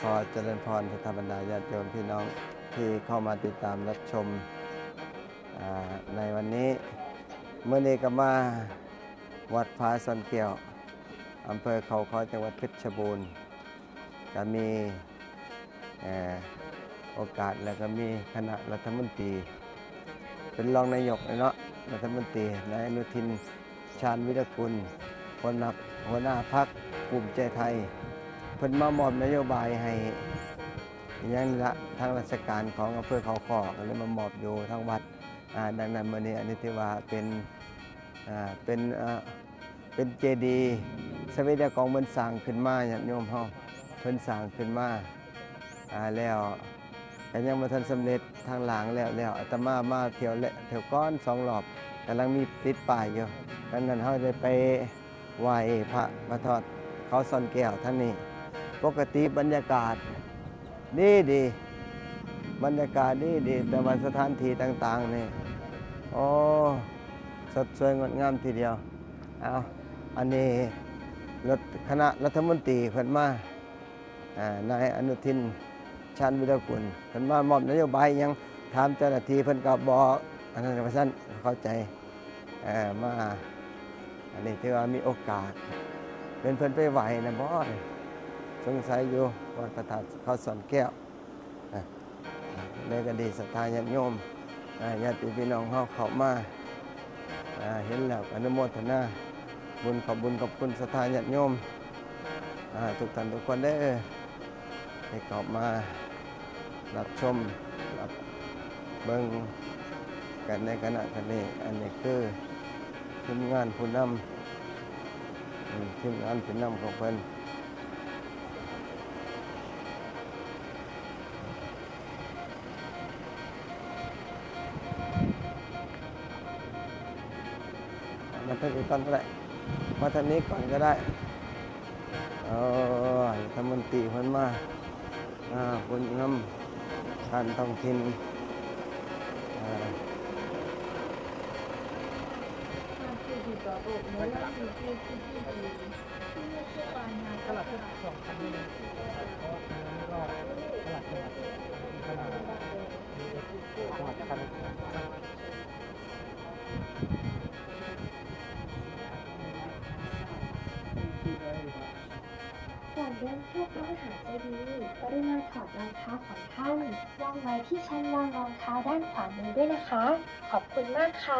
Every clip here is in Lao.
ຂໍຈະເລີນພອນ ສັດທາບັນດາຍາດໂຍມພີ່ນ້ອງທີ່ເຂົ້າມາຕິດຕາມຮັບຊົມ ອາ ໃນວັນນີ້. ມື້ນີ້ກໍມາວັດຜາສອນແກ້ວ ອຳເພີເຂົາຄໍ ຈັງຫວັດເພັດຊະບູນ ກໍມີ ເອີ ໂອກາດ ແລ້ວກໍມີຄະນະລັດຖະມົນຕີ ເປັນຮອງນາຍົກເນາະ ລັດຖະມົນຕີ ນາຍອະນຸທິນ ຊານວິລະກຸນ ຫົວໜ້າ ຫົວໜ້າພັກພູມໃຈໄທ ເພິ່ນມາມອບນະໂຍບາຍໃຫ້ຫຍັງນີ້ລະ ທາງລາຊະການຂອງອຳເພີເຂົາຄໍ ກໍເລີຍມາມອບຢູ່ທາງວັດ. ອາ ດັ່ງນັ້ນ ມື້ນີ້ ອັນນີ້ຖືວ່າເປັນ ອາ ເປັນ ອາ ເປັນເຈດີ ສະເວດາກອງ ເພິ່ນສ້າງຂຶ້ນມາ ຍາດໂຍມເຮົາ ເພິ່ນສ້າງຂຶ້ນມາ ອາ ແລ້ວກໍຍັງບໍ່ທັນສຳເລັດ ທາງລ່າງແລ້ວ ແລ້ວອາດຕະມາມາທ່ຽວແລະ ທ່ຽວກ່ອນສອງລອບ ກຳລັງມີຕິດປ້າຍຢູ່. ດັ່ງນັ້ນ ເຮົາໄດ້ໄປໄຫວ້ພະ ພະທາດເຂົາສອນແກ້ວທາງນີ້. ປົກກະຕິບັນຍາກາດດີໆ ບັນຍາກາດດີໆ ແຕ່ວ່າສະຖານທີ່ຕ່າງໆນີ້ ໂອ້ ສົດສວຍງົດງາມທີດຽວ. ເອົາ ອັນນີ້ລົດຄະນະລັດຖະມົນຕີເພິ່ນມາ ອາ ນາຍອະນຸທິນ ຊານວິລະກຸນ ເພິ່ນມາມອບນະໂຍບາຍຫຍັງ ຖາມເຈົ້າໜ້າທີ່ເພິ່ນກໍບອກ ອັນນັ້ນວ່າຊັ້ນ ເຂົ້າໃຈ ເອີ ມາ ອັນນີ້ຖືວ່າມີໂອກາດ ເປັນເພິ່ນໄປໄຫວ້ນະບໍ ສົງໄສຢູ່ວັດພະທາດເຂົາສອນແກ້ວ. ເລີຍກໍດີ ສັດທາຍາດໂຍມ ອາ ຍາດຕິພີ່ນ້ອງເຮົາເຂົ້າມາ ອາ ເຫັນແລ້ວອະນຸໂມທະນາບຸນ ຂອບບຸນຂອບຄຸນສັດທາຍາດໂຍມ ອາ ທຸກທ່ານທຸກຄົນເດີ ທີ່ເຂົ້າມາຮັບຊົມ ຮັບເບິ່ງກັນໃນຂະນະນີ້. ອັນນີ້ຄືທີມງານຜູ້ນຳ ອືມ ທີມງານຜູ້ນຳຂອງເພິ່ນ. ມາທາງນີ້ກ່ອນກໍໄດ້ ມາທາງນີ້ກ່ອນກໍໄດ້. ເອີ ລັດຖະມົນຕີເພິ່ນມາ ອາ ຜູ້ນຳການທ້ອງຖິ່ນ ອາ. ก่อนเดินเข้าพระมหาเจดีย์ กรุณาถอดรองเท้าของท่าน วางไว้ที่ชั้นวางรองเท้าด้านขวามือด้วยนะคะ ขอบคุณมากค่ะ.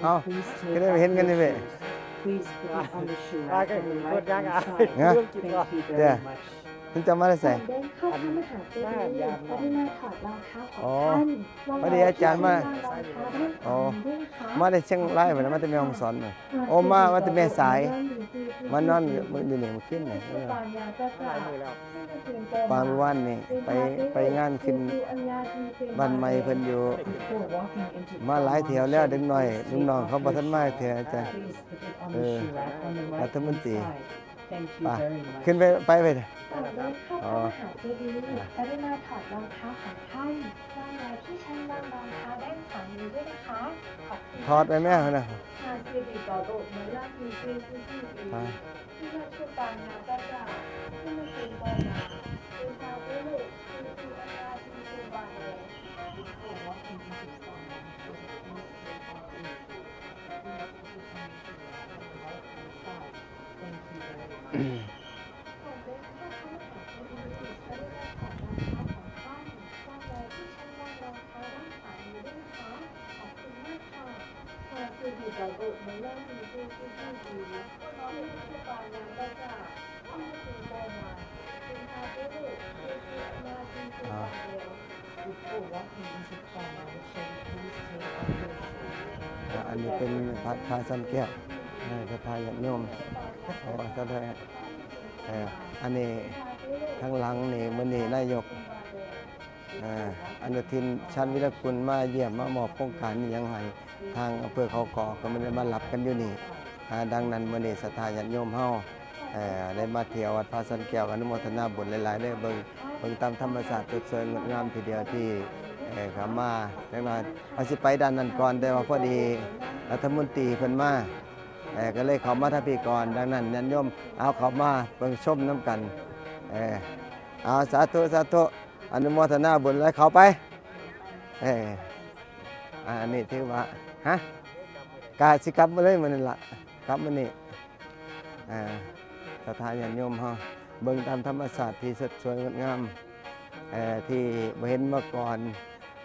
ເອົ້າ ຄືໄດ້ເຫັນກັນນີ້ເວີຍ ຮະ ເດີ ເພິ່ນຈະມາແຕ່ໃສ? ອໍ ພໍດີອາຈານມາ ອໍ ມາແຕ່ຊຽງລາຍພຸ້ນນະ ມາແຕ່ແມ່ຮ່ອງສອນນະ. ໂອ ມາ ມາແຕ່ແມ່ສາຍ ມານອນຢູ່ນີ້ມື້ຄືນນີ້ ເອີ ປານມື້ວານນີ້ ໄປ ໄປງານຂຶ້ນບ້ານໃໝ່ເພິ່ນຢູ່ ມາຫຼາຍເທື່ອແລ້ວ ເດັກນ້ອຍ ລຸງນ້ອງເຂົາບໍ່ທັນມາເທື່ອ ອາຈານ ເອີ ລັດຖະມົນຕີ ໄປ ຂຶ້ນໄປ ໄປ ໄປ ອໍ ກະໄດ້ມາຖອດລອງເທ້າຂອງທ່ານ ວາງໄວ້ທີ່ຊັ້ນວາງລອງເທ້າດ້ານຂວາມືດ້ວຍນະຄະ. ຂອບຄຸນ. ຖອດໄປແມ່ຫັ້ນນະ. ອ່າ ອັນນີ້ເປັນວັດຜາຊອນແກ້ວ ເອີ ສັດທາຍາດໂຍມ ເພາະວ່າສະແດງ ເອີ ອັນນີ້ທາງຫຼັງນີ້ ມື້ນີ້ນາຍົກ ເອີ ອະນຸທິນ ຊານວິລະກຸນ ມາຢ້ຽມ ມາມອບໂຄງການອີ່ຫຍັງໃຫ້ທາງອຳເພີເຂົາຄໍ ກໍແມ່ນໄດ້ມາຮັບກັນຢູ່ນີ້. ອາ ດັ່ງນັ້ນ ມື້ນີ້ສັດທາຍາດໂຍມເຮົາ ເອີ ໄດ້ມາທ່ຽວວັດຜາຊອນແກ້ວ ອະນຸໂມທະນາບຸນຫຼາຍໆເດີ ເບິ່ງ ເບິ່ງຕາມທຳມະຊາດ ສົດສວຍງົດງາມທີດຽວ ທີ່ ເອີ ເຂົ້າມາຈັກໜ້ອຍ ວ່າຊິໄປດ້ານນັ້ນກ່ອນ ແຕ່ວ່າພໍດີລັດຖະມົນຕີເພິ່ນມາ ເອີ ກໍເລີຍເຂົ້າມາທາງພີ້ກ່ອນ. ດັ່ງນັ້ນ ຍາດໂຍມ ເອົາເຂົ້າມາເບິ່ງຊົມນຳກັນ. ເອີ ເອົາ ສາທຸ ສາທຸ ອະນຸໂມທະນາບຸນ ແລ້ວເຂົ້າໄປ. ເອີ ອັນນີ້ຖືວ່າ ຮະ ກະຊິກັບມາເລີຍມື້ນີ້ລະ ກັບມື້ນີ້. ອ່າ ສັດທາຍາດໂຍມເຮົາ ເບິ່ງຕາມທຳມະຊາດທີ່ສົດສວຍງົດງາມ ເອີ ທີ່ບໍ່ເຫັນມາກ່ອນ.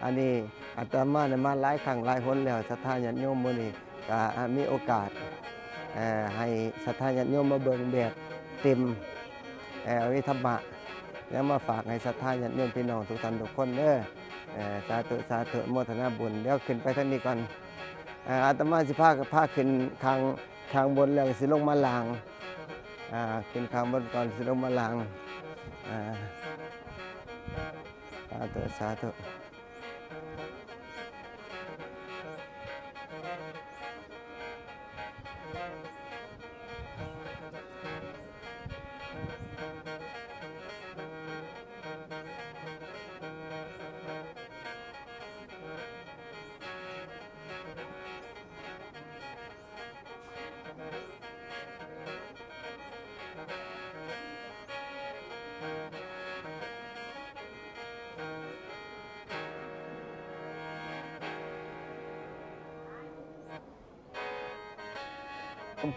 ອັນນີ້ອາດຕະມາໄດ້ມາຫຼາຍຄັ້ງຫຼາຍຫົນແລ້ວ. ສັດທາຍາດໂຍມມື້ນີ້ກະມີໂອກາດ ເອີ ໃຫ້ສັດທາຍາດໂຍມມາເບິ່ງແບບເຕັມ ເອີ ມີທຳມະ ຍັງມາຝາກໃຫ້ສັດທາຍາດໂຍມພີ່ນ້ອງທຸກທ່ານທຸກຄົນເດີ. ເອີ ສາທຸ ສາທຸ ໂມທະນາບຸນ. ດຽວຂຶ້ນໄປທາງນີ້ກ່ອນ. ເອີ ອາດຕະມາຊິພາ ພາຂຶ້ນຂ້າງ ຂ້າງບົນແລ້ວກໍຊິລົງມາລ່າງ. ອ່າ ຂຶ້ນຂ້າງບົນກ່ອນ ຊິລົງມາລ່າງ. ອ່າ ສາທຸ ສາທຸ.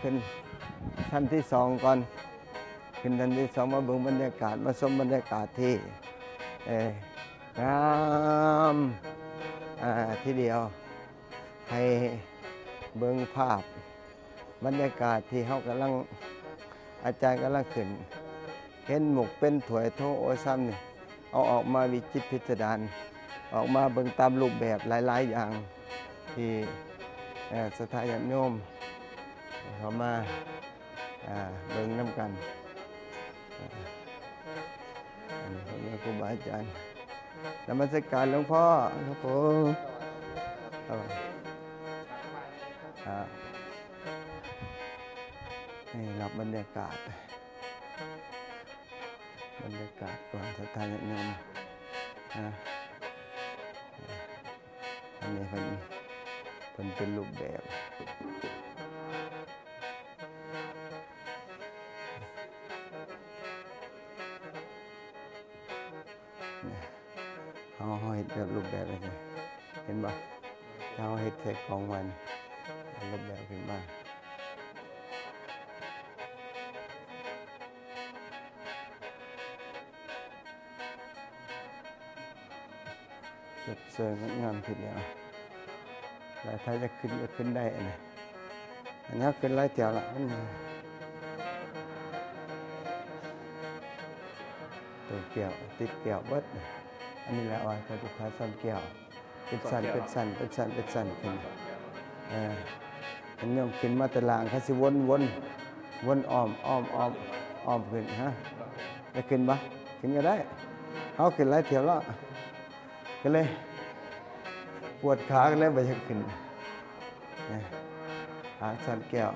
ຂຶ້ນຊັ້ນທີສອງກ່ອນ ຂຶ້ນຊັ້ນທີສອງ ມາເບິ່ງບັນຍາກາດ ມາຊົມບັນຍາກາດທີ່ ເອີ ງາມ ອ່າ ທີດຽວ. ໃຫ້ເບິ່ງພາບບັນຍາກາດທີ່ເຮົາກຳລັງ ອາຈານກຳລັງຂຶ້ນ ເຫັນໝົກເປັນຖ້ວຍໂທໂອຊາມນີ້ ເອົາອອກມາວິຈິດພິດສະດານ ອອກມາເບິ່ງຕາມຮູບແບບຫຼາຍໆຢ່າງ ທີ່ ເອີ ສັດທາຍາດໂຍມເຂົ້າມາ ອ່າ ເບິ່ງນຳກັນ. ອັນນີ້ເພິ່ນເປັນຄູບາອາຈານ ນະມັດສະການຫຼວງພໍ່ ຄັບຜົມ. ຄັບ ອ່າ ນີ້ລອບບັນຍາກາດ ບັນຍາກາດກ່ອນ ສັດທາຍາດໂຍມ ອ່າ ອັນນີ້ເພິ່ນ ເພິ່ນເປັນຮູບແບບ ເຮົາ ເຮົາເຮັດແບບຮູບແບບຈັ່ງຊີ້ ເຫັນບໍ່? ເຮົາເຮັດໃສ່ກອງມັນ ເປັນຮູບແບບຂຶ້ນມາ. ສົດສວຍງົດງາມທີດຽວ ແລ້ວຖ້າຢາກຂຶ້ນກໍຂຶ້ນໄດ້ ອັນນີ້ ອັນນີ້ເຮົາຂຶ້ນຫຼາຍແຖວລະ ມັນໂຕແກ້ວ ຕິດແກ້ວເບິດ. ອັນນີ້ແຫຼະວ່າເຂົາເຈົ້າພາຊ້ອນແກ້ວ ເປັນຊັ້ນ ເປັນຊັ້ນ ເປັນຊັ້ນ ເປັນຊັ້ນຂຶ້ນ. ເອີ ອັນຍາດໂຍມຂຶ້ນມາແຕ່ລ່າງ ເຂົາຊິວົນ ວົນ ວົນອ້ອມ ອ້ອມ ອ້ອມ ອ້ອມຂຶ້ນ. ຮະ ໄດ້ຂຶ້ນບໍ່? ຂຶ້ນກໍໄດ້. ເຮົາຂຶ້ນຫຼາຍຖ້ຽວແລ້ວ ກໍເລີຍປວດຂາ ກໍເລີຍບໍ່ຢາກຂຶ້ນ. ນະ ທາງຊັ້ນແກ້ວ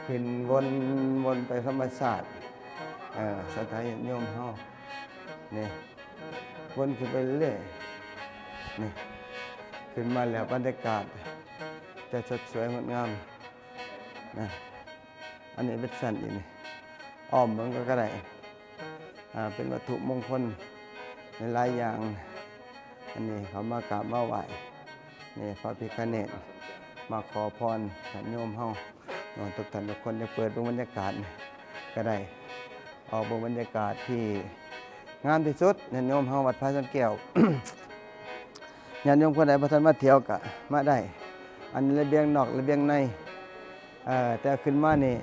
ຂຶ້ນວົນ ວົນໄປທຳມະຊາດ. ເອີ ສັດທາຍາດໂຍມເຮົາ ນີ້ ວົນຂຶ້ນໄປເລື້ອຍໆ ນີ້ ຂຶ້ນມາແລ້ວບັນຍາກາດຈະສົດສວຍງົດງາມນະ. ອັນນີ້ເປັນຊັ້ນອີກນີ້ ອ້ອມເບິ່ງກໍ ກໍໄດ້ ອ່າ ເປັນວັດຖຸມົງຄົນຫຼາຍໆຢ່າງ. ອັນນີ້ເຂົາມາກາບມາໄຫວ້ ນີ້ພະພິຄະເນດ ມາຂໍພອນຍາດໂຍມເຮົາເນາະ ທຸກທ່ານທຸກຄົນ. ຢາກເປີດເບິ່ງບັນຍາກາດກໍໄດ້ ອອກເບິ່ງບັນຍາກາດທີ່ງາມທີ່ສຸດ. ຍາດໂຍມເຮົາວັດພາຊ້ອນແກ້ວ ຍາດໂຍມຄົນໃດບໍ່ທັນມາທ່ຽວກໍມາໄດ້ ອັນລະບຽງນອກລະບຽງໃນ. ເອີ ແຕ່ຂຶ້ນມານີ້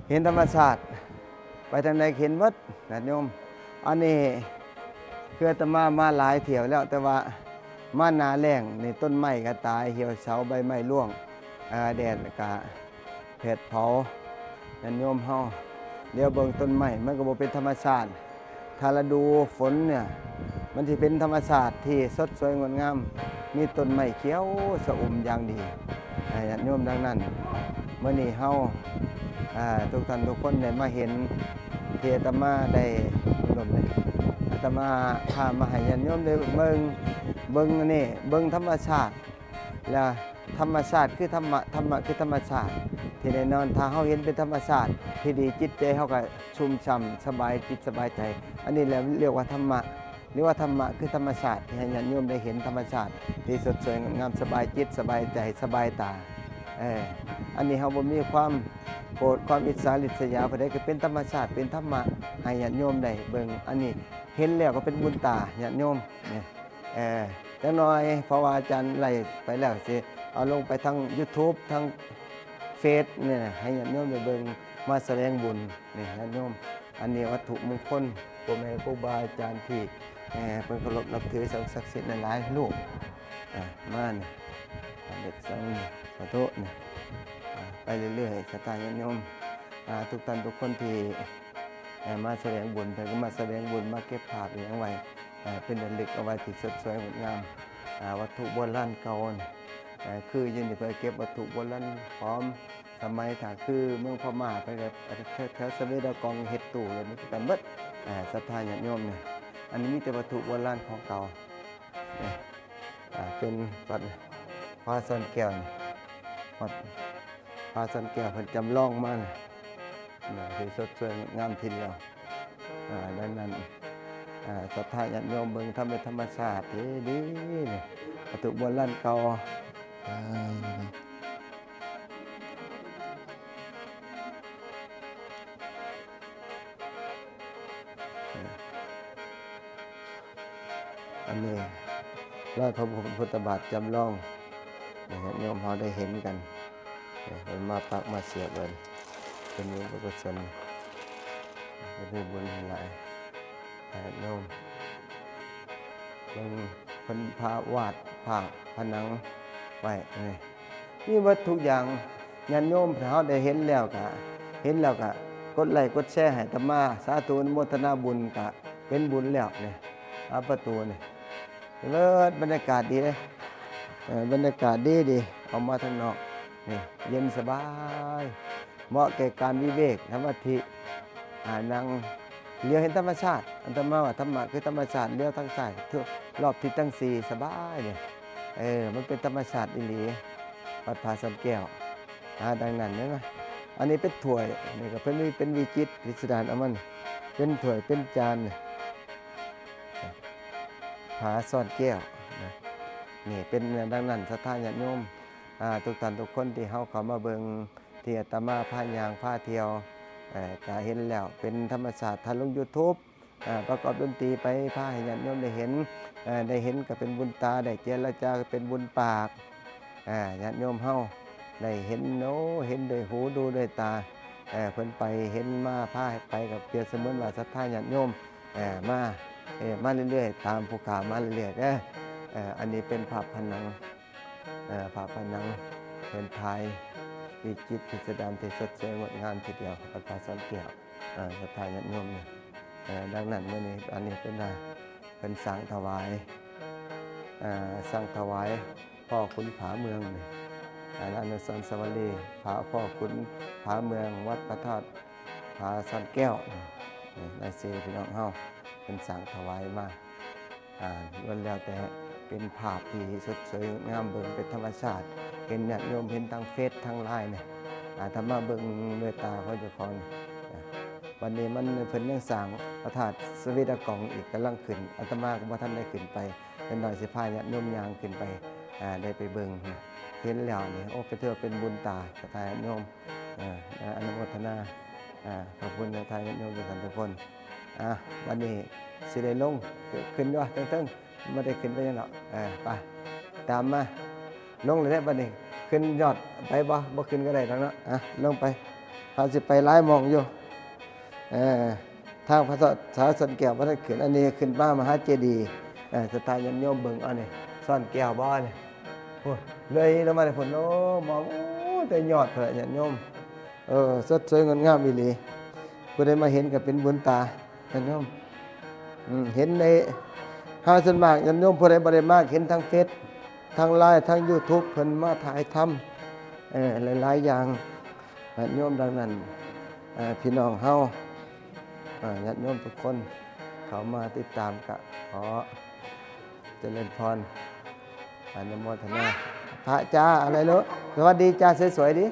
ເຫັນທຳມະຊາດ ໄປທາງໃດກໍເຫັນເບິດຍາດໂຍມ. ອັນນີ້ຄືອາດຕະມາມາຫຼາຍຖ້ຽວແລ້ວ ແຕ່ວ່າມາໜ້າແລ້ງນີ້ ຕົ້ນໄມ້ກໍຕາຍ ຫ່ຽວເສົາ ໃບໄມ້ລ່ວງ ເອີ ແດດກໍແຜດເຜົາ. ຍາດໂຍມເຮົາ ດຽວເບິ່ງຕົ້ນໄມ້ ມັນກໍບໍ່ເປັນທຳມະຊາດ. ຖ້າລະດູຝົນເນ່ຍ ມັນຊິເປັນທຳມະຊາດທີ່ສົດສວຍງົດງາມ ມີຕົ້ນໄມ້ຂຽວຊະອຸ່ມຢ່າງດີໃຫ້ຍາດໂຍມ. ດັ່ງນັ້ນ ມື້ນີ້ເຮົາ ອ່າ ທຸກທ່ານທຸກຄົນໄດ້ມາເຫັນ ທີ່ອາດຕະມາໄດ້ ອາດຕະມາພາມາໃຫ້ຍາດໂຍມໄດ້ເບິ່ງ ເບິ່ງອັນນີ້ ເບິ່ງທຳມະຊາດ ແລະ ທຳມະຊາດຄືທຳມະ ທຳມະຄືທຳມະຊາດ ທີ່ແນ່ນອນ ຖ້າເຮົາເຫັນເປັນທຳມະຊາດທີ່ດີ ຈິດໃຈເຮົາກໍຊຸ່ມຊ່ຳ ສະບາຍຈິດສະບາຍໃຈ. ອັນນີ້ແຫຼະລຽກວ່າທຳມະ ຫຼືວ່າທຳມະຄືທຳມະຊາດ ທີ່ໃຫ້ຍາດໂຍມໄດ້ເຫັນທຳມະຊາດທີ່ສົດສວຍງົດງາມ ສະບາຍຈິດສະບາຍໃຈສະບາຍຕາ. ເອີ ອັນນີ້ເຮົາບໍ່ມີຄວາມໂກດ ຄວາມອິດສາລິດສະຢາຜູ້ໃດ ກໍເປັນທຳມະຊາດ ເປັນທຳມະໃຫ້ຍາດໂຍມໄດ້ເບິ່ງ. ອັນນີ້ເຫັນແລ້ວກໍເປັນບຸນຕາຍາດໂຍມນີ້. ເອີ ຈັກໜ່ອຍ ເພາະວ່າອາຈານໄລໄປແລ້ວ ຊິເອົາລົງໄປທາງຢູທູບ ທາງເຟສນີ້ ໃຫ້ຍາດໂຍມໄດ້ເບິ່ງ ມາສະແດງບຸນນີ້ຍາດໂຍມ. ອັນນີ້ວັດຖຸມົງຄົນ ພໍ່ແມ່ຄູບາອາຈານທີ່ ເອີ ເພິ່ນເຄົາລົບນັບຖື ສິ່ງສັກສິດຫຼາຍໆ ຮູບ ເອີ ມານີ້ ເດັກສັງ ສາທຸນີ້ ເອີ ໄປເລື້ອຍໆ ສັດທາຍາດໂຍມ ອາ ທຸກທ່ານທຸກຄົນທີ່ ເອີ ມາສະແດງບຸນ ເພິ່ນກໍມາສະແດງບຸນ ມາເກັບພາບອີ່ຫຍັງໄວ້ ເອີ ເປັນທີ່ລະລຶກເອົາໄວ້ ທີ່ສົດສວຍງົດງາມ ອາ ວັດຖຸໂບລານເກົ່ານີ້ ເອີ ຄືຢູ່ນີ້ ເພິ່ນເກັບວັດຖຸໂບລານຂອງສະໄໝ ຖ້າຄືເມືອງພະມ້າ ເພິ່ນກໍແຖວ ແຖວສະເວດາກອງ ເຮັດຕູ້ ແລ້ວນີ້ຄືກັນເບິດ ອາ ສັດທາຍາດໂຍມນີ້. ອັນນີ້ມີແຕ່ວັດຖຸໂບລານຂອງເກົ່າ ເອີ ອາ ເປັນວັດຜາຊ່ອນແກ້ວນີ້ ວັດຜາຊ່ອນແກ້ວເພິ່ນຈຳລອງມານີ້ ທີ່ສົດສວຍງົດງາມທີດຽວ. ອາ ດັ່ງນັ້ນ ອາ ສັດທາຍາດໂຍມເບິ່ງທຳເປັນທຳມະຊາດດີໆ ນີ້ ວັດຖຸໂບລານເກົ່າ ອາ ອັນນີ້ລອຍພະພຸດທະບາດຈຳລອງ ໃຫ້ຍາດໂຍມເຮົາໄດ້ເຫັນກັນ ເພິ່ນມາປັກມາສຽບໄວ້ ເປັນບຸນກຸສົນ ເປັນບຸນຫຼາຍ ຍາດໂຍມເບິ່ງ ເພິ່ນພາວາດພາບຜະໜັງໄວ້ນີ້ ມີເບິດທຸກຢ່າງ. ຍາດໂຍມ ຖ້າເຮົາໄດ້ເຫັນແລ້ວກະ ເຫັນແລ້ວກະກົດໄລກົດແຊໃຫ້ອາດຕະມາ ສາທຸ ອະນຸໂມທະນາບຸນ ກະເປັນບຸນແລ້ວນີ້. ອາ ປະຕູນີ້ ເລີດ ບັນຍາກາດດີເດ້ ເອີ ບັນຍາກາດດີໆ ອອກມາທາງນອກນີ້ ເຢັນສະບາຍ ເໝາະແກ່ການວິເວກ ສະມາທິ ອາ ນັ່ງຫຼຽວເຫັນທຳມະຊາດ. ອາດຕະມາວ່າທຳມະຄືທຳມະຊາດ ຫຼຽວທາງຊ້າຍ ທຸກ ລອບທິດທັງສີ່ ສະບາຍເດ້. ເອີ ມັນເປັນທຳມະຊາດອີ່ຫຼີ ວັດຜາຊ່ອນແກ້ວ. ອາ ດັ່ງນັ້ນເຫັນບໍ່ ອັນນີ້ເປັນຖ້ວຍ ນີ້ກໍເພິ່ນມີເປັນວິຈິດພິສະດານຂອງມັນ ເປັນຖ້ວຍເປັນຈານ ຜາຊ່ອນແກ້ວນະ ນີ້ເປັນດັ່ງນັ້ນ ສັດທາຍາດໂຍມ ອາ ທຸກທ່ານທຸກຄົນທີ່ເຮົາເຂົ້າມາເບິ່ງ ທີ່ອາດຕະມາພາຍ່າງພາທ່ຽວ ເອີ ກະເຫັນແລ້ວເປັນທຳມະຊາດ ຖ້າລົງຢູທູບ ອາ ປະກອບດົນຕີໄປ ພາໃຫ້ຍາດໂຍມໄດ້ເຫັນ ເອີ ໄດ້ເຫັນກໍເປັນບຸນຕາ ໄດ້ເຈລະຈາກໍເປັນບຸນປາກ ອາ ຍາດໂຍມເຮົາໄດ້ເຫັນ ໂອ້ ເຫັນດ້ວຍຫູດູດ້ວຍຕາ ເອີ ເພິ່ນໄປເຫັນມາ ພາໃຫ້ໄປ ກໍປຽບສະເໝືອນວ່າສັດທາຍາດໂຍມ ເອີ ມາ ເອີ ມາເລື້ອຍໆ ຕາມຜູ້ຂ້າມາເລື້ອຍໆເດີ. ເອີ ອັນນີ້ເປັນພາບຜະໜັງ ເອີ ພາບຜະໜັງເພິ່ນຖ່າຍ ວິຈິດພິສະດານທີ່ສົດສວຍງົດງາມທີດຽວ ວັດຜາຊ່ອນແກ້ວ ເອີ ສັດທາຍາດໂຍມນີ້. ເອີ ດັ່ງນັ້ນ ມື້ນີ້ ອັນນີ້ເປັນ ເພິ່ນສ້າງຖວາຍ ເອີ ສ້າງຖວາຍພໍ່ຂຸນຜາເມືອງນີ້ ອາ ອະນຸສອນສະວະລີ ພະພໍ່ຂຸນຜາເມືອງ ວັດພະທາດຜາຊ່ອນແກ້ວ ນີ້ ລາຍຊື່ພີ່ນ້ອງເຮົາ ເພິ່ນສ້າງຖວາຍມາ ອາ ລ້ວນແລ້ວແຕ່ເປັນພາບທີ່ສົດສວຍງົດງາມ ເບິ່ງເປັນທຳມະຊາດ ເຫັນຍາດໂຍມເຫັນທາງເຟສທາງລາຍນີ້ ອາ ຖ້າມາເບິ່ງດ້ວຍຕາຂອງເຈົ້າຂອງ ອາ ບັດນີ້ມັນ ເພິ່ນຍັງສ້າງພະທາດສະເວດາກອງອີກ ກຳລັງຂຶ້ນ ອາດຕະມາກໍບໍ່ທັນໄດ້ຂຶ້ນໄປ ຈັກໜ້ອຍຊິພາຍາດໂຍມຍ່າງຂຶ້ນໄປ ອາ ໄດ້ໄປເບິ່ງ ເຫັນແລ້ວນີ້ ໂອ້ ກໍຖືວ່າເປັນບຸນຕາ ສັດທາຍາດໂຍມ ເອີ ອະນຸໂມທະນາ ອາ ຂອບຄຸນສັດທາຍາດໂຍມທຸກທ່ານທຸກຄົນ. ອາ ບັດນີ້ຊິໄດ້ລົງ ຂຶ້ນຢູ່ເທິງໆ ບໍ່ໄດ້ຂຶ້ນໄປຫຍັງດອກ ເອີ ໄປ ຕາມມາ ລົງແລ້ວເດ້ບັດນີ້ ຂຶ້ນຍອດໄປບໍ່? ບໍ່ຂຶ້ນກໍໄດ້ດອກເນາະ ອາ ລົງໄປ ເຮົາຊິໄປຫຼາຍໝ່ອງຢູ່ ເອີ ທາງພະທາດ ຜາຊ່ອນແກ້ວບໍ່ທັນຂຶ້ນ ອັນນີ້ຂຶ້ນມາມະຫາເຈດີ ເອີ ສັດທາຍາດໂຍມເບິ່ງ ອັນນີ້ຊ່ອນແກ້ວບໍ່ນີ້ ໂອ້ຍ ເລີຍລົງມາແຕ່ພຸ້ນ ໂອ້ ມອງ ໂອ້ ແຕ່ຍອດພຸ້ນລະຍາດໂຍມ ເອີ ສົດສວຍງົດງາມອີ່ຫຼີ ຜູ້ໃດມາເຫັນກໍເປັນບຸນຕາຍາດໂຍມ ອືມ ເຫັນໃນ ເຮົາສ່ວນມາກຍາດໂຍມຜູ້ໃດບໍ່ໄດ້ມາ ເຫັນທາງເຟສ ທາງລາຍ ທາງຢູທູບ ເພິ່ນມາຖ່າຍທຳ ເອີ ຫຼາຍໆຢ່າງ ຍາດໂຍມ ດັ່ງນັ້ນ ເອີ ພີ່ນ້ອງເຮົາ ຍາດໂຍມທຸກຄົນ ເຂົ້າມາຕິດຕາມກະຂໍຈະເລີນພອນ ອະນຸໂມທະນາ. ພະຈ້າ ອະໄລລູກ? ສະຫວັດດີຈ້າ ສວຍໆ ດີ.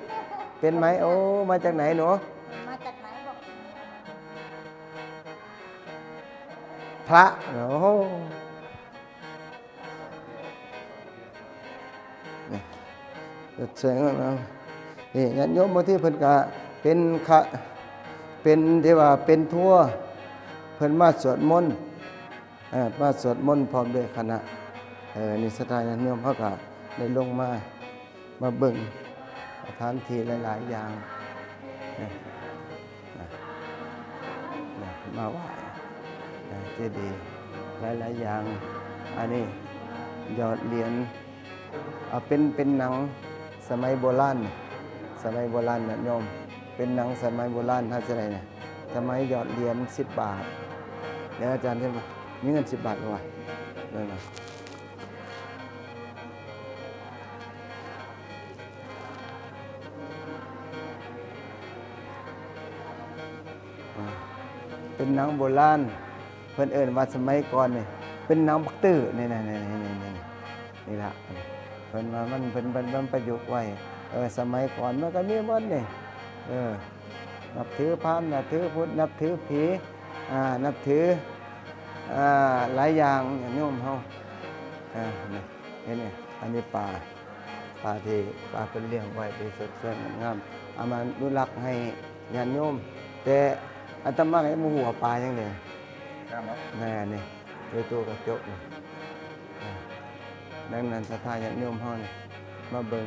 ເປັນໄໝ? ໂອ້ ມາຈາກໃນໜູ? ມາຈາກໃນບອກ? ພະ ໂອ້ໂຫ. ນີ້ ເຮັດສວຍງາມ. ນີ້ ຍາດໂຍມບາງທີເພິ່ນກະເປັນຄະ ເປັນທີ່ວ່າເປັນທົວ ເພິ່ນມາສວດມົນ ເອີ ມາສວດມົນພ້ອມດ້ວຍຄະນະ. ເອີ ນີ້ສັດທາຍາດໂຍມເຮົາກະໄດ້ລົງມາ ມາເບິ່ງສະຖານທີ່ຫຼາຍໆຢ່າງ ນະ ນະ ມາໄຫວ້ ນະ ເຈດີຫຼາຍໆຢ່າງ. ອັນນີ້ຍອດຫຼຽນ ເອົາເປັນ ເປັນໜັງສະໄໝໂບລານ ສະໄໝໂບລານນະໂຍມ ເປັນໜັງສະໄໝໂບລານ ເຮົາຈະໄດ້ນະ ສະໄໝຍອດຫຼຽນສິບບາດ. ແລ້ວອາຈານເຫັນບໍ່ ມີເງິນສິບບາດບໍ່ວະ? ເບິ່ງນະ. ເປັນໜັງໂບລານ ເພິ່ນເອີ້ນວ່າສະໄໝກ່ອນນີ້ ເປັນໜັງບັກຕື້ ນີ້ນະ ນີ້ ນີ້ ນີ້ ນີ້ລະ. ເພິ່ນວ່າມັນ ເພິ່ນ ເພິ່ນ ເພິ່ນປະຍຸກໄວ້ ເອີ ສະໄໝກ່ອນມັນກໍມີໝົດນີ້ ເອີ ນັບຖືພາມ ນັບຖືພຸດ ນັບຖືຜີ ອາ ນັບຖື ອາ ຫຼາຍຢ່າງ ຍາດໂຍມເຮົາ ເອີ ນີ້ ເຫັນນີ້ ອັນນີ້ປາ ປາທີ່ ປາເພິ່ນລ້ຽງໄວ້ທີ່ສົດສວຍງົດງາມ ເອົາມາອະນຸລັກໃຫ້ຍາດໂຍມ ແຕ່ອາດຕະມາກໍຍັງບໍ່ຮູ້ວ່າປາຫຍັງເດ ແມ່ນບໍ່? ແມ່ນນີ້ ຢູ່ຕູ້ກະຈົກນີ້. ອາ ດັ່ງນັ້ນສັດທາຍາດໂຍມເຮົານີ້ ມາເບິ່ງ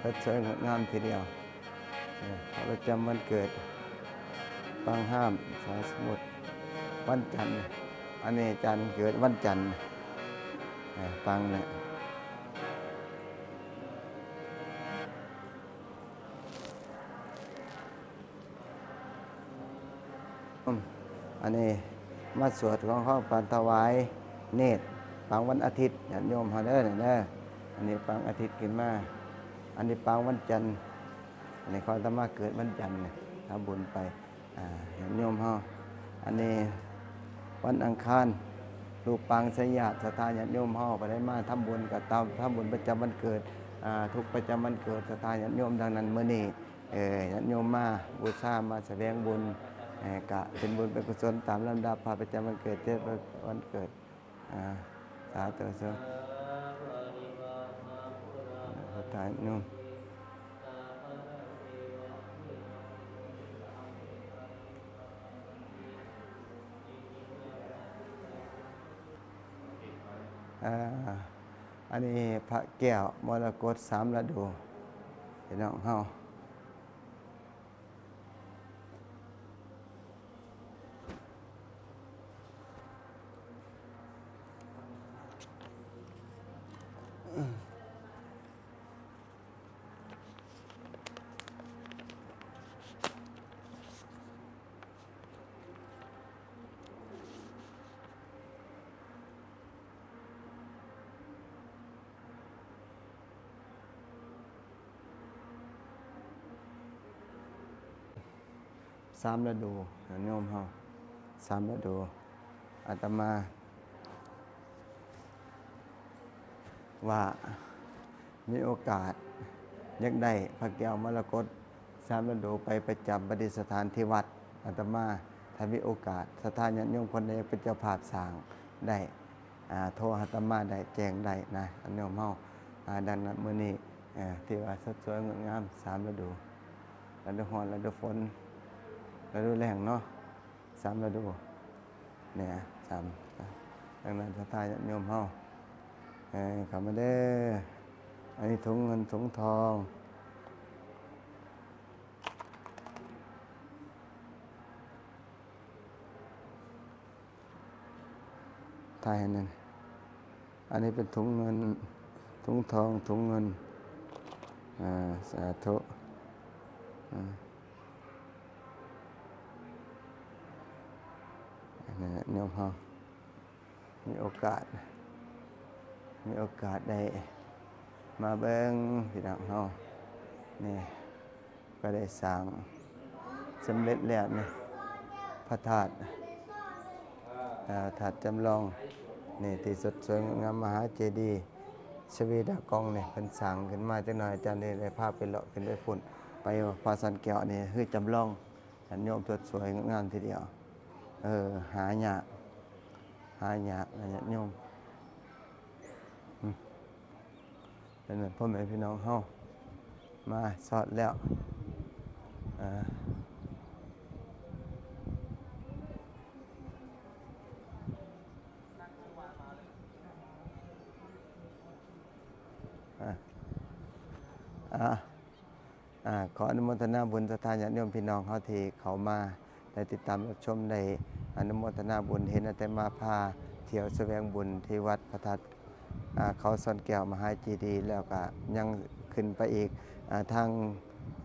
ສົດສວຍງົດງາມທີດຽວ. ເອີ ພະປະຈຳວັນເກີດ ປາງຫ້າມ ສາສະໝຸດ ວັນຈັນ. ອັນນີ້ອາຈານເກີດວັນຈັນ ເອີ ປາງແຫຼະ. ອັນນີ້ມາສວດຂອງເຮົາ ປານຖວາຍເນດ ປາງວັນອາທິດ ຍາດໂຍມເຮົາເດີ ເດີ. ອັນນີ້ປາງອາທິດຂຶ້ນມາ ອັນນີ້ປາງວັນຈັນ. ອັນນີ້ຂອງອາດຕະມາເກີດວັນຈັນ ທຳບຸນໄປ ອາ ຍາດໂຍມເຮົາ. ອັນນີ້ວັນອັງຄານ ຮູບປາງໄຊຍາດ ສັດທາຍາດໂຍມເຮົາ ຜູ້ໃດມາທຳບຸນກໍຕາມ ທຳບຸນປະຈຳວັນເກີດ ອາ ທຸກປະຈຳວັນເກີດ ສັດທາຍາດໂຍມ. ດັ່ງນັ້ນມື້ນີ້ ເອີ ຍາດໂຍມມາບູຊາ ມາສະແຫວງບຸນ ເອີ ກະເປັນບຸນເປັນກຸສົນຕາມລຳດັບ ພະປະຈຳວັນເກີດ ເຈັດວັນເກີດ. ອາ ສາທຸ ສາທຸ ຍາດໂຍມ. ອາ ອັນນີ້ພະແກ້ວມໍລະກົດສາມລະດູ ພີ່ນ້ອງເຮົາ. ສາມລະດູ ຍາດໂຍມເຮົາ ສາມລະດູ. ອາດຕະມາວ່າມີໂອກາດຢາກໄດ້ພະແກ້ວມໍລະກົດສາມລະດູໄປປະຈຳປະດິດສະຖານທີ່ວັດອາດຕະມາ. ຖ້າມີໂອກາດ ສັດທາຍາດໂຍມຄົນໃດຢາກເປັນເຈົ້າພາບສ້າງໄດ້ ອາ ໂທຫາອາດຕະມາໄດ້ ແຈ້ງໄດ້ນະ ຍາດໂຍມເຮົາ. ອາ ດັ່ງນັ້ນມື້ນີ້ ເອີ ຖືວ່າສົດສວຍງົດງາມສາມລະດູ ລະດູຮ້ອນ ລະດູຝົນ ລະດູແລ້ງເນາະ ສາມລະດູ ແນ່ ສາມ. ດັ່ງນັ້ນສັດທາຍາດໂຍມເຮົາ ເອີ ເຂົ້າມາເດີ. ອັນນີ້ຖົງເງິນຖົງທອງ ຖ່າຍໃຫ້ແນ່. ອັນນີ້ເປັນຖົງເງິນ ຖົງທອງ ຖົງເງິນ ອາ ສາທຸ. ອາ ອັນນີ້ໂຍມເຮົາ ມີໂອກາດ ມີໂອກາດໄດ້ມາເບິ່ງພີ່ນ້ອງເຮົາ ນີ້ ກໍໄດ້ສ້າງສຳເລັດແລ້ວນີ້ ພະທາດ ອາ ທາດຈຳລອງ ນີ້ ທີ່ສົດສວຍງາມມະຫາເຈດີ ຊະເວດາກອງນີ້ ເພິ່ນສ້າງຂຶ້ນມາ. ຈັກໜ່ອຍອາຈານໄດ້ ໄດ້ພາໄປເລາະຂຶ້ນໄປພຸ້ນ ໄປວັດພະຊອນແກ້ວນີ້ ຄືຈຳລອງ ຍາດໂຍມ ສົດສວຍງາມທີດຽວ. ເອີ ຫາຍາກ ຫາຍາກນະຍາດໂຍມ. ອືມ ເປັນນັ້ນ ພໍ່ແມ່ພີ່ນ້ອງເຮົາມາຊອດແລ້ວ. ເອີ ອາ ອາ ອາ ຂໍອະນຸໂມທະນາບຸນສັດທາຍາດໂຍມພີ່ນ້ອງເຮົາທີ່ເຂົ້າມາ ໄດ້ຕິດຕາມຮັບຊົມ ໄດ້ອະນຸໂມທະນາບຸນ ເຫັນອາດຕະມາພາທ່ຽວສະແຫວງບຸນທີ່ວັດພະທາດ ອາ ເຂົາຊອນແກ້ວມະຫາເຈດີ ແລ້ວກະຍັງຂຶ້ນໄປອີກ ອາ ທາງ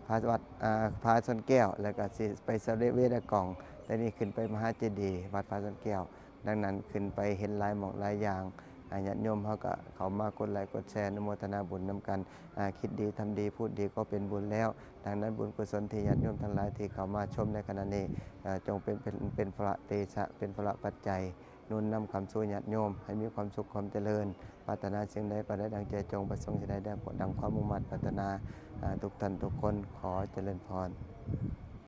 ພະວັດ ອາ ພະຊອນແກ້ວ ແລ້ວກະຊິໄປຊະເວດາກອງ ແຕ່ນີ້ຂຶ້ນໄປມະຫາເຈດີ ວັດພະຊອນແກ້ວ. ດັ່ງນັ້ນ ຂຶ້ນໄປເຫັນຫຼາຍໝ່ອງຫຼາຍຢ່າງ ອາ ຍາດໂຍມເຮົາກໍເຂົ້າມາກົດໄລກົດແຊ ອະນຸໂມທະນາບຸນນຳກັນ. ອາ ຄິດດີທຳດີ ພູດດີກໍເປັນບຸນແລ້ວ. ດັ່ງນັ້ນ ບຸນກຸສົນທີ່ຍາດໂຍມທັງຫຼາຍທີ່ເຂົ້າມາຊົມໃນຂະນະນີ້ ອາ ຈົ່ງເປັນ ເປັນ ເປັນພະລະເຕຊະ ເປັນພະລະປັດໄຈ ໜູນນຳຄ້ຳຊູຍາດໂຍມໃຫ້ມີຄວາມສຸກຄວາມຈະເລີນ. ປາດຖະໜາສິ່ງໃດກໍໄດ້ດັ່ງໃຈ ຈົ່ງປະສົງສິ່ງໃດໄດ້ດັ່ງຄວາມມຸ່ງມາດປາດຖະໜາ. ອາ ທຸກທ່ານທຸກຄົນ ຂໍຈະເລີນພອນ.